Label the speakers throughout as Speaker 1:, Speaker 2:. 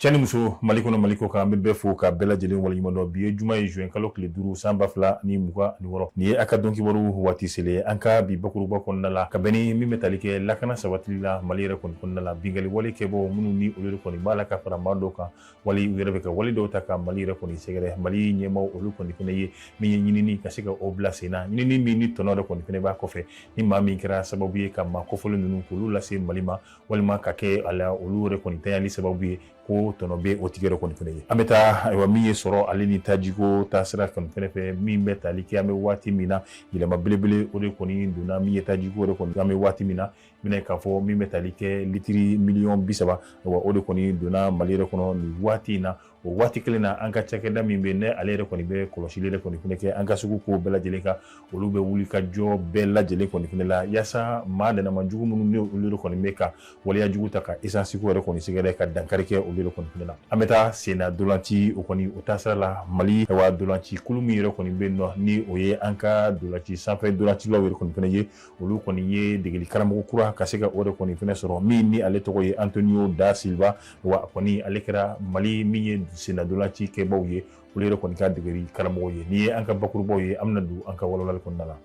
Speaker 1: Cɛ ni muso, Mali kɔnɔ, Mali kɔ kan, an bɛ bɛɛ fo ka bɛɛ lajɛlen waleɲuman dɔn. Bi ye juma ye, juin kalo tile 5, san 2026. Nin ye a ka dɔn kibaru waati selen. An ka bi bakuruba kɔnɔna la, ka bɛn ni min bɛ tali kɛ lakana sabatili la Mali yɛrɛ kɔni kɔnɔna la, binkanni wale kɛbɔ minnu ni olu yɛrɛ kɔni b'a la ka fara maa dɔw kan, wali u yɛrɛ bɛ ka wale dɔw ta ka Mali yɛrɛ kɔni sɛgɛrɛ. Mali ɲɛmaaw, olu kɔni fana ye min ye ɲinini ka se ka o bila sen na, ɲinini min ni tɔnɔ yɛrɛ kɔni fana b'a kɔfɛ, ni maa min kɛra sababu ye ka maa kofɔlen ninnu k'olu lase Mali ma, walima ka kɛ a la olu yɛrɛ kɔni tanyali sababu ye, ko tɔnɔ bɛ o tigi yɛrɛ kɔni fana ye. An bɛ taa, ayiwa, min ye sɔrɔ ale ni tajiko taasira kɔni fana fɛ, min bɛ tali kɛ an bɛ waati min na, yɛlɛma belebele o de kɔni donna min ye tajiko yɛrɛ kɔni. An bɛ waati min na, bɛna k'a fɔ min bɛ tali kɛ litiri miliyɔn 30, ayiwa, o de kɔni donna Mali yɛrɛ kɔnɔ nin waati in na. O waati kelen na, an ka cakɛda min bɛ ne ale yɛrɛ kɔni bɛ kɔlɔsili yɛrɛ kɔni fana kɛ an ka sugu ko bɛɛ lajɛlen kan, olu bɛ wuli ka jɔ bɛɛ lajɛlen kɔni fana la, yaasa maa dɛnɛma jugu minnu ni olu yɛrɛ kɔni bɛ ka waleya jugu ta ka esansi ko yɛrɛ kɔni sɛgɛrɛ, ka dankari kɛ olu yɛrɛ kɔni fana la. An bɛ taa senna dolanci, o kɔni o taasira la, Mali, ayiwa, dolanci kulu min yɛrɛ kɔni bɛ yen nɔ, ni o ye an ka dolanci sanfɛ dolancilaw yɛrɛ kɔni fana ye, olu kɔni ye degeli karamɔgɔ kura ka se ka o de kɔni fana sɔrɔ, min ni ale tɔgɔ ye Antonio da Silva. Wa kɔni ale kɛra Mali min ye senna dolanci kɛbaw ye, olu yɛrɛ kɔni ka degeli karamɔgɔ ye. Nin ye an ka bakurubaw ye. An bɛna don an ka walawalali kɔnɔna la.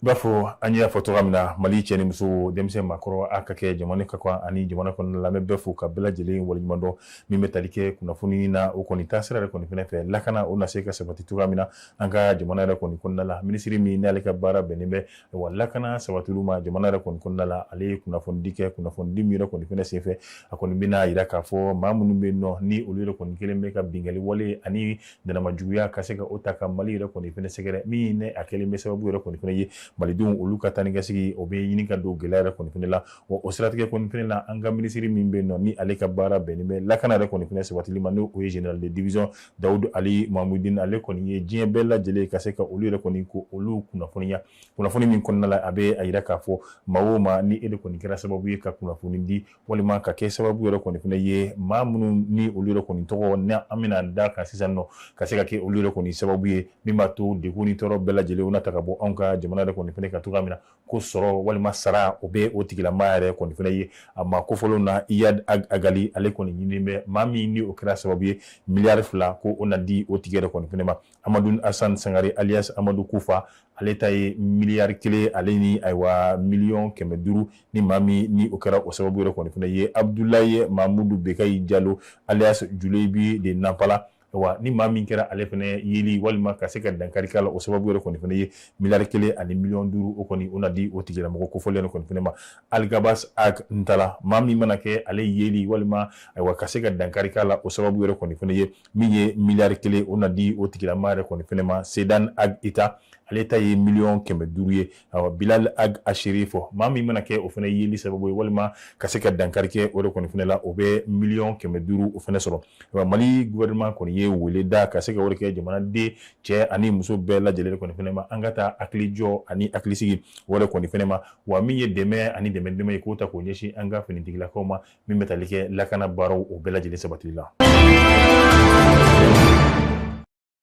Speaker 1: I b'a fɔ an y'a fɔ cogoya min na, Mali cɛ ni muso, denmisɛn, maakɔrɔ, a ka kɛ jamana ka kan ani jamana kɔnɔna la, an bɛ bɛɛ fo ka bɛɛ lajɛlen waleɲuman dɔn. Min bɛ tali kɛ kunnafoni na, o kɔni taasira yɛrɛ kɔni fana fɛ, lakana o na se ka sabati cogoya min na an ka jamana yɛrɛ kɔni kɔnɔna la, minisiri min n'ale ka baara bɛnnen bɛ wa lakana sabatili ma jamana yɛrɛ kɔni kɔnɔna la, ale ye kunnafonidi kɛ. Kunnafonidi min yɛrɛ kɔni fana senfɛ, a kɔni bɛna jira k'a fɔ maa minnu bɛ yen nɔ, ni olu yɛrɛ kɔni kɛlen bɛ ka binkanni wale ani dɛnɛmajuguya ka se ka o ta ka Mali yɛrɛ kɔni fana sɛgɛrɛ, min ne a kɛlen bɛ sababu yɛrɛ kɔni fana ye malidenw olu ka taa ni ka segin, o bɛ ɲini ka don gɛlɛya yɛrɛ kɔni fana la. Wa o siratigɛ kɔni fana la, an ka minisiri min bɛ yen nɔ, ni ale ka baara bɛnnen bɛ lakana yɛrɛ kɔni fana sabatili ma, n'o ye général de division Dawudu Ali Mamudin, ale kɔni ye diɲɛ bɛɛ lajɛlen ka se ka olu yɛrɛ kɔni ko olu kunnafoniya. Kunnafoni min kɔnɔna la, a bɛ a jira k'a fɔ maa o maa ni e de kɔni kɛra sababu ye ka kunnafoni di, walima ka kɛ sababu yɛrɛ kɔni fana ye maa minnu ni olu yɛrɛ kɔni tɔgɔ ni an bɛna da kan sisan nɔ, ka se ka kɛ olu yɛrɛ kɔni sababu ye min b'a to degun ni tɔɔrɔ bɛɛ lajɛlen o na ta ka bɔ anw ka jamana yɛrɛ kɔni fana kan cogoya min na, ko sɔrɔ walima sara o bɛ o tigilamaa yɛrɛ kɔni fana ye. A maa kofɔlenw na, Iyad Ag Agali, ale kɔni ɲininen bɛ, maa min ni o kɛra sababu ye, miliyari 2 ko o na di o tigi yɛrɛ kɔni fana ma. Amadu Asan Sangare alias Amadu Kufa, ale ta ye miliyari 1 ale ni, ayiwa, miliyɔn 500, ni maa min ni o kɛra o sababu yɛrɛ kɔni fana ye. Abudulayi Mamudu Bekayi Jalo alias Julebi de Napala, wa ni maa min kɛra ale fana yeli walima ka se ka dankari k'a la, o sababu yɛrɛ kɔni fana ye miliyari 1 ani miliyɔn 5, o kɔni o na di o tigilamɔgɔ kofɔlen kɔni fana ma. Algabas Ag Ntala, maa min mana kɛ ale yeli walima, ayiwa, ka se ka dankari k'a la, o sababu yɛrɛ kɔni fana ye min ye miliyari 1, o na di o tigilamaa yɛrɛ kɔni fana ma. Sedan Ag Ita, ale ta ye miliyɔn 500 ye. Awa, Bilal Ag Asherifo, maa min mana kɛ o fana yeli sababu ye walima ka se ka dankari kɛ o de kɔni fana la, o bɛ miliyɔn 500 o fana sɔrɔ. Ayiwa, Mali gouvernement kɔni ye wele da ka se ka o de kɛ jamanaden cɛ ani muso bɛɛ lajɛlen kɔni fana ma, an ka taa hakili jɔ ani hakilisigi o de kɔni fana ma. Wa min ye dɛmɛ ani dɛmɛ dɛmɛ ye k'o ta k'o ɲɛsin an ka finitigilakaw ma, min bɛ tali kɛ lakana baaraw o bɛɛ lajɛlen sabatili la.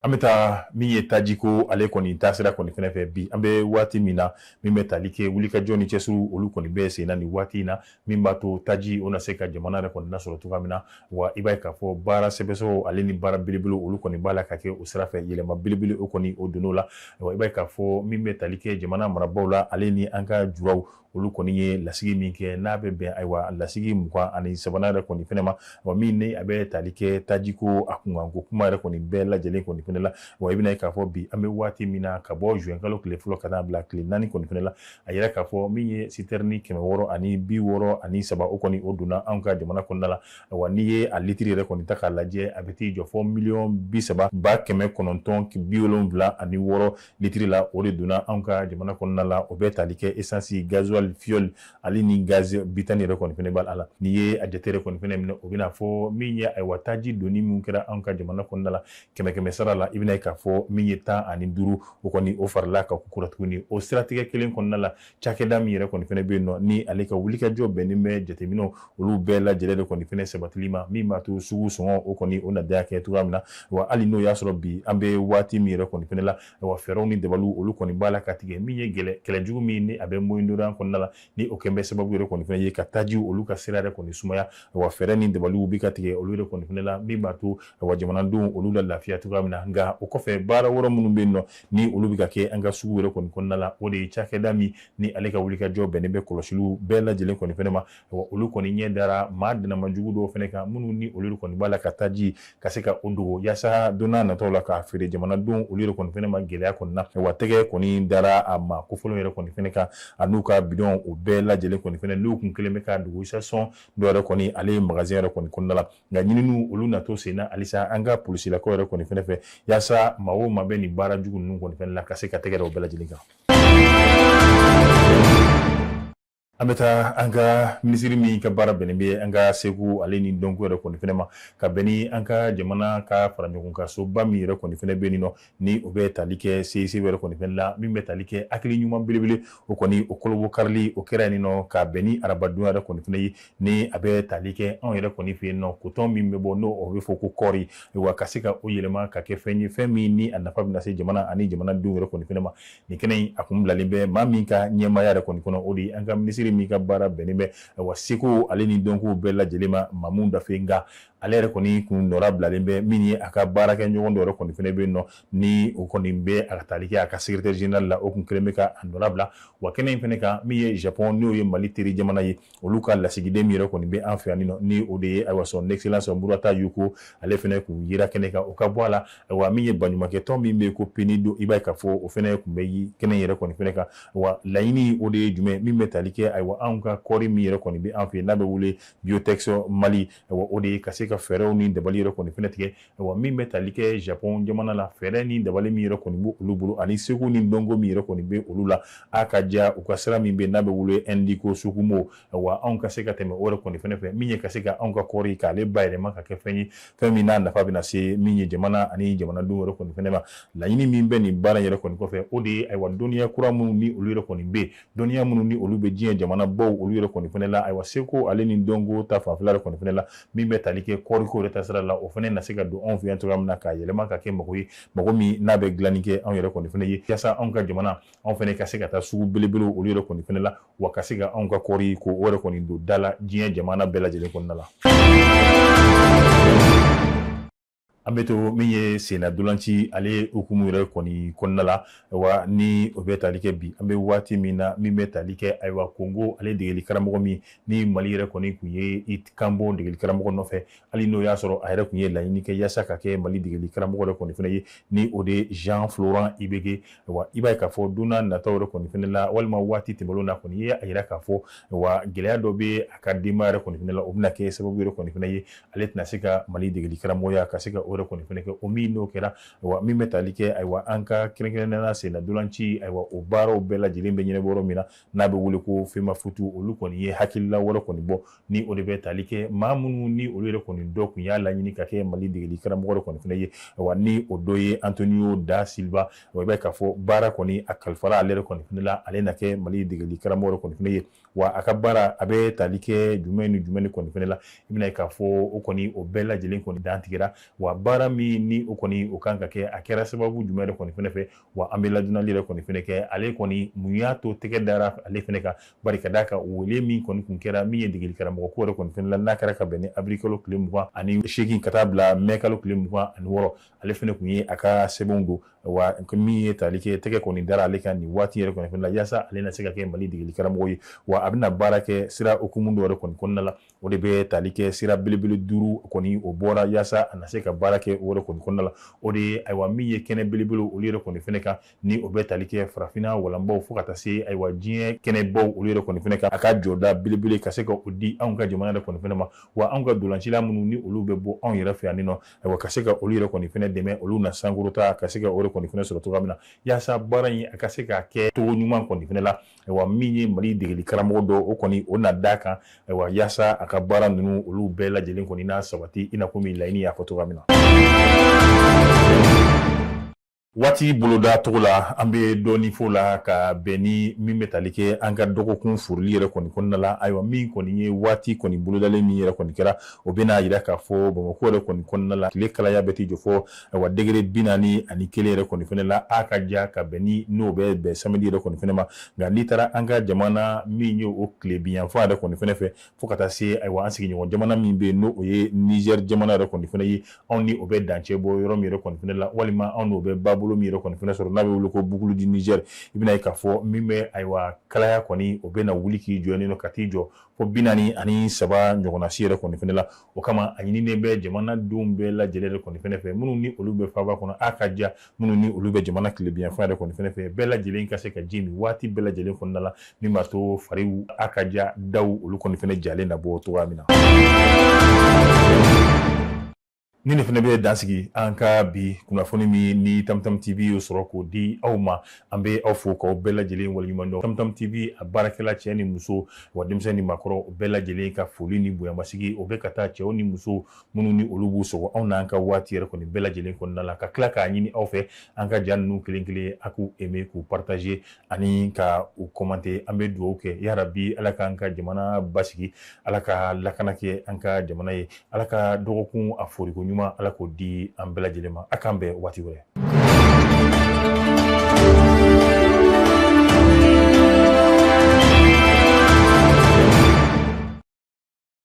Speaker 1: An bɛ taa min ye tajiko ale kɔni taasira kɔni fana fɛ bi, an bɛ waati min na, min bɛ tali kɛ wulikajɔ ni cɛsiriw olu kɔni bɛ sen na nin waati in na, min b'a to taji o na se ka jamana yɛrɛ kɔni nasɔrɔ cogoya min na. Wa i b'a ye k'a fɔ baara sɛbɛsɛbɛw ale ni baara belebele olu kɔni b'a la ka kɛ o sira fɛ, yɛlɛma belebele o kɔni o donn'o la. Wa i b'a ye k'a fɔ min bɛ tali kɛ jamana marabaaw la ale ni an ka juraw, olu kɔni ye lasigi min kɛ n'a bɛ bɛn, ayiwa, lasigi 23nan yɛrɛ kɔni fana ma, wa min ni a bɛ tali kɛ tajiko a kunkanko kuma yɛrɛ kɔni bɛɛ lajɛlen kɔni fana la. Wa i bɛna ye k'a fɔ bi an bɛ waati min na, ka bɔ juin kalo tile fɔlɔ ka taa bila tile 4 kɔni fana la, a yira k'a fɔ min ye sitɛrini 663, o kɔni o donna anw ka jamana kɔnɔna la. Wa n'i ye a litiri yɛrɛ kɔni ta k'a lajɛ, a bɛ t'i jɔ fɔ miliyɔn 30 976 litiri la, o de donna anw ka jamana kɔnɔna la. O bɛ tali kɛ essence, gasoil, fioul ale ni gaz butane yɛrɛ kɔni fana b'a la. N'i ye a jate yɛrɛ kɔni fana minɛ, o bɛna fɔ min ye, ayiwa, taji donni min kɛra anw ka jamana kɔnɔna la, kɛmɛ kɛmɛ sara la, i bɛna ye k'a fɔ min ye 15, o kɔni o farala kan kokura tuguni. O siratigɛ kelen kɔnɔna la, cakɛda min yɛrɛ kɔni fana bɛ yen nɔ, ni ale ka wulikajɔ bɛnnen bɛ jateminɛw olu bɛɛ lajɛlen de kɔni fana sabatili ma, min b'a to sugu sɔngɔ o kɔni o na diya kɛ cogoya min na. Wa hali n'o y'a sɔrɔ bi an bɛ waati min yɛrɛ kɔni fana la, wa fɛɛrɛw ni dabaliw olu kɔni b'a la ka tigɛ, min ye kɛlɛjugu min ni a bɛ Moyen-Orient kɔnɔna kɔnɔna la, ni o kɛlen bɛ sababu yɛrɛ kɔni fana ye ka taji olu ka sira yɛrɛ kɔni sumaya. Wa fɛɛrɛ ni dabaliw bɛ ka tigɛ olu yɛrɛ kɔni fana la, min b'a to wa jamanadenw olu la lafiya cogoya min na. Nka o kɔfɛ, baara wɛrɛ minnu bɛ yen nɔ ni olu bɛ ka kɛ an ka sugu yɛrɛ kɔni kɔnɔna la, o de ye cakɛda min ni ale ka wulikajɔ bɛnnen bɛ kɔlɔsiliw bɛɛ lajɛlen kɔni fana ma. Wa olu kɔni ɲɛ dara maa dɛnɛmajugu dɔw fana kan, minnu ni olu kɔni b'a la ka taji ka se ka o dogo yaasa don n'a nataw la k'a feere jamanadenw olu yɛrɛ kɔni fana ma gɛlɛya kɔni na. Wa tɛgɛ kɔni dara a maa kofɔlen yɛrɛ kɔni fana kan, a n'u ka bidɔn o bɛɛ lajɛlen kɔni fana, n'u kun kelen bɛ k'a dogo station dɔ yɛrɛ kɔni ale ye magasin yɛrɛ kɔni kɔnɔna la. Nka ɲininiw olu na to sen na halisa an ka polisilakaw yɛrɛ kɔni fana fɛ, yaasa maa o maa bɛ nin baara jugu ninnu kɔni fana la, ka se ka tɛgɛ da o bɛɛ lajɛlen kan. An bɛ taa an ka minisiri min ka baara bɛnnen bɛ an ka seko ale ni dɔnko yɛrɛ kɔni fana ma, ka bɛn ni an ka jamana ka fara ɲɔgɔn kan soba min yɛrɛ kɔni fana bɛ yen nɔ, ni o bɛ tali kɛ CICB yɛrɛ kɔni fana la, min bɛ tali kɛ hakili ɲuman belebele, o kɔni o kolobo karili o kɛra yen nɔ, ka bɛn ni arabadon yɛrɛ kɔni fana ye, ni a bɛ tali kɛ anw yɛrɛ kɔni fɛ yen nɔ, coton min bɛ bɔ n'o o bɛ fɔ ko kɔɔri, wa ka se ka o yɛlɛma ka kɛ fɛn ye, fɛn min ni a nafa bɛna se jamana ani jamanadenw yɛrɛ kɔni fana ma. Nin kɛnɛ in a kun bilalen bɛ maa min ka ɲɛmaaya yɛrɛ kɔni kɔnɔ, o de ye an ka minisiri min ka baara bɛnnen bɛ wa seko ale ni dɔnko bɛɛ lajɛlen ma, Mamu Dafe. Nka ale yɛrɛ kɔni kun nɔra bilalen bɛ min ye, a ka baarakɛ ɲɔgɔn dɔ yɛrɛ kɔni fana bɛ yen nɔ, ni o kɔni bɛ a ka tali kɛ a ka secrétaire général la, o kun kelen bɛ ka a nɔra bila. Wa kɛnɛ in fana kan, min ye Japon, n'o ye Mali teri jamana ye, olu ka lasigiden min yɛrɛ kɔni bɛ an fɛ yan nɔ, ni o de ye ayiwa son excellence Murata Yuko, ale fana kun yera kɛnɛ kan. O ka bɔ a la, ayiwa min ye baɲumankɛtɔn min bɛ yen ko PNUD, i b'a ye k'a fɔ o fana kun bɛ kɛnɛ yɛrɛ kɔni fana kan. Wa laɲini o de ye jumɛn min bɛ tali kɛ ayiwa anw ka kɔɔri min yɛrɛ kɔni bɛ an fɛ yen n'a bɛ wele Biotex Mali, ayiwa o de ye ka se ka fɛɛrɛw ni dabali yɛrɛ kɔni fana tigɛ. Ayiwa min bɛ tali kɛ Japon jamana la, fɛɛrɛ ni dabali min yɛrɛ kɔni bɛ olu bolo ani seko ni dɔnko min yɛrɛ kɔni bɛ olu la, a ka diya u ka sira min bɛ n'a bɛ wele Indigo Sukumo, ayiwa anw ka se ka tɛmɛ o yɛrɛ kɔni fana fɛ, min ye ka se ka anw ka kɔɔri k'ale bayɛlɛma ka kɛ fɛn ye, fɛn min n'a nafa bɛna se min ye jamana ani jamanadenw yɛrɛ kɔni fana ma. Laɲini min bɛ nin baara yɛrɛ kɔni kɔfɛ, o de ye ayiwa dɔnniya kura minnu ni olu yɛrɛ kɔni bɛ yen, dɔnniya minnu ni olu bɛ diɲɛ jamana baw olu yɛrɛ kɔni fana la, ayiwa seko ale ni dɔnko ta fanfɛla yɛrɛ kɔni fana la, min bɛ tali kɛ kɔɔriko yɛrɛ ta sira la, o fana na se ka don anw fɛ yan cogoya min na, k'a yɛlɛma ka kɛ mago ye, mago min n'a bɛ dilanni kɛ anw yɛrɛ kɔni fana ye, yaasa anw ka jamana anw fana ka se ka taa sugu belebelew olu yɛrɛ kɔni fana la, wa ka se ka anw ka kɔɔri ko o yɛrɛ kɔni don da la diɲɛ jamana bɛɛ lajɛlen kɔnɔna la. An bɛ to min ye senna dolanci ale hukumu yɛrɛ kɔni kɔnɔna la, wa ni o bɛ tali kɛ bi an bɛ waati min na, min bɛ tali kɛ ayiwa Kongo ale degeli karamɔgɔ min ni Mali yɛrɛ kɔni tun ye i kanbɔ degeli karamɔgɔ nɔfɛ, hali n'o y'a sɔrɔ a yɛrɛ tun ye laɲini kɛ yaasa ka kɛ Mali degeli karamɔgɔ yɛrɛ kɔni fana ye, ni o de ye Jean Florent Ibenge. Wa i b'a ye k'a fɔ don n'a nataw yɛrɛ kɔni fana la, walima waati tɛmɛnlenw na kɔni ye a jira k'a fɔ wa gɛlɛya dɔ bɛ a ka denbaya yɛrɛ kɔni fana la, o bɛna kɛ sababu yɛrɛ kɔni fana ye ale tɛna se ka Mali degeli karamɔgɔya ka se ka o yɛrɛ kɔni fana kɛ. O min n'o kɛra, wa min bɛ tali kɛ ayiwa an ka kɛrɛnkɛrɛnnenya la senna dolanci, ayiwa o baaraw bɛɛ lajɛlen bɛ ɲɛnabɔ yɔrɔ min na n'a bɛ wele ko FEMAFOOT, olu kɔni ye hakilila wɛrɛ kɔni bɔ, ni o de bɛ tali kɛ maa minnu ni olu yɛrɛ kɔni dɔ tun y'a laɲini ka kɛ Mali degeli karamɔgɔ yɛrɛ kɔni fana ye, wa ni o dɔ ye Antonio da Silva. Wa i b'a ye k'a fɔ baara kɔni a kalifara ale yɛrɛ kɔni fana la, ale na kɛ Mali degeli karamɔgɔ yɛrɛ kɔni fana ye. Wa a ka baara a bɛ tali kɛ jumɛn ni jumɛn ni kɔni fana la, i bɛna ye k'a fɔ o kɔni o bɛɛ lajɛlen kɔni dantigɛra. Wa baara min ni o kɔni o kan ka kɛ, a kɛra sababu jumɛn yɛrɛ kɔni fana fɛ, wa an bɛ ladonnali yɛrɛ kɔni fana kɛ ale kɔni mun y'a to tɛgɛ dara ale fana kan, bari ka d'a kan wele min kɔni kun kɛra min ye degeli karamɔgɔ ko yɛrɛ kɔni fana la, n'a kɛra ka bɛn ni avril kalo tile 28 ka taa bila mai kalo tile 26, ale fana kun ye a ka sɛbɛnw don. Wa min ye tali kɛ tɛgɛ kɔni dara ale kan nin waati yɛrɛ kɔni fana la, yaasa ale na se ka kɛ Mali degeli karamɔgɔ ye. Wa a bɛna baara kɛ sira hukumu dɔ yɛrɛ kɔni kɔnɔna la, o de bɛ tali kɛ sira belebele 5 kɔni o bɔra yaasa a na se ka baara kɛ o yɛrɛ kɔni kɔnɔna la. O de ye ayiwa min ye kɛnɛ belebele olu yɛrɛ kɔni fana kan, ni o bɛ tali kɛ farafinna walanbaw fo ka taa se ayiwa diɲɛ kɛnɛbaw olu yɛrɛ kɔni fana kan, a ka jɔda belebele ka se ka o di anw ka jamana yɛrɛ kɔni fana ma. Wa anw ka dolancila minnu ni olu bɛ bɔ anw yɛrɛ fɛ yan nɔ, ayiwa ka se ka olu yɛrɛ kɔni fana dɛmɛ, olu na sankɔrɔta ka se ka o yɛrɛ kɔni fana sɔrɔ cogoya min na, yaasa baara in a ka se ka kɛ cogo ɲuman kɔni fana la. Ayiwa min ye Mali degeli karamɔgɔ dɔ, o kɔni o na d'a kan, ayiwa yaasa a ka baara ninnu olu bɛɛ lajɛlen kɔni n'a sabati i n'a komi laɲini y'a fɔ cogoya min na. Waati boloda cogo la, an bɛ dɔɔni fɔ la ka bɛn ni min bɛ tali kɛ an ka dɔgɔkun forili yɛrɛ kɔni kɔnɔna la. Ayiwa, min kɔni ye waati kɔni bolodalen min yɛrɛ kɔni kɛra, o bɛna jira k'a fɔ Bamakɔ yɛrɛ kɔni kɔnɔna la, tile kalaya bɛ t'i jɔ fɔ ayiwa degré 41 yɛrɛ kɔni fɛnɛ la. A ka ja ka bɛn ni n'o bɛ bɛn samedi yɛrɛ kɔni fɛnɛ ma. Nka n'i taara an ka jamana min ye o tilebinyanfan yɛrɛ kɔni fɛnɛ fɛ, fo ka taa se ayiwa an sigiɲɔgɔn jamana min bɛ yen, n'o o ye Niger jamana yɛrɛ kɔni fɛnɛ ye, anw ni o bɛ dancɛ bɔ yɔrɔ min yɛrɛ kɔni fɛnɛ la, walima anw n'o bɛ babolo min yɛrɛ kɔni fɛnɛ sɔrɔ n'a bɛ wele ko Boucle du Niger, i bɛna ye k'a fɔ min bɛ ayiwa kalaya kɔni, o bɛna wuli k'i jɔ yen nɔ ka t'i jɔ fo 43 ɲɔgɔnna si yɛrɛ kɔni fɛnɛ la. O kama, a ɲininen bɛ jamanadenw bɛɛ lajɛlen yɛrɛ kɔni fɛnɛ fɛ, minnu ni olu bɛ faaba kɔnɔ, a ka ja minnu ni olu bɛ jamana tilebinyanfan yɛrɛ kɔni fɛnɛ fɛ, bɛɛ lajɛlen ka se ka ji min waati bɛɛ lajɛlen kɔnɔna la, min b'a to fariw a ka ja daw olu kɔni fɛnɛ jalen na bɔ cogoya min na. Ni nin fɛnɛ bɛ dansigi an ka bi kunnafoni min ni Tamtam TV y'o sɔrɔ k'o di aw ma, an bɛ aw fo k'aw bɛɛ lajɛlen waleɲuman dɔn. Tamtam TV a baarakɛla cɛ ni muso wa denmisɛn ni maakɔrɔ, o bɛɛ lajɛlen ka foli ni bonyamasigi o bɛ ka taa cɛw ni muso minnu ni olu b'u sɔgɔ anw n'an ka waati yɛrɛ kɔni bɛɛ lajɛlen kɔnɔna la, ka tila k'a ɲini aw fɛ an ka ja ninnu kelen kelen a k'u aimer, k'u partager ani ka u commenter. An bɛ dugawu kɛ, yarabi Ala k'an ka jamana basigi, Ala ka lakana kɛ an ka jamana ye, Ala ka dɔgɔkun a foriko ɲuman, Ala k'o di an bɛɛ lajɛlen ma. A k'an bɛn waati wɛrɛ.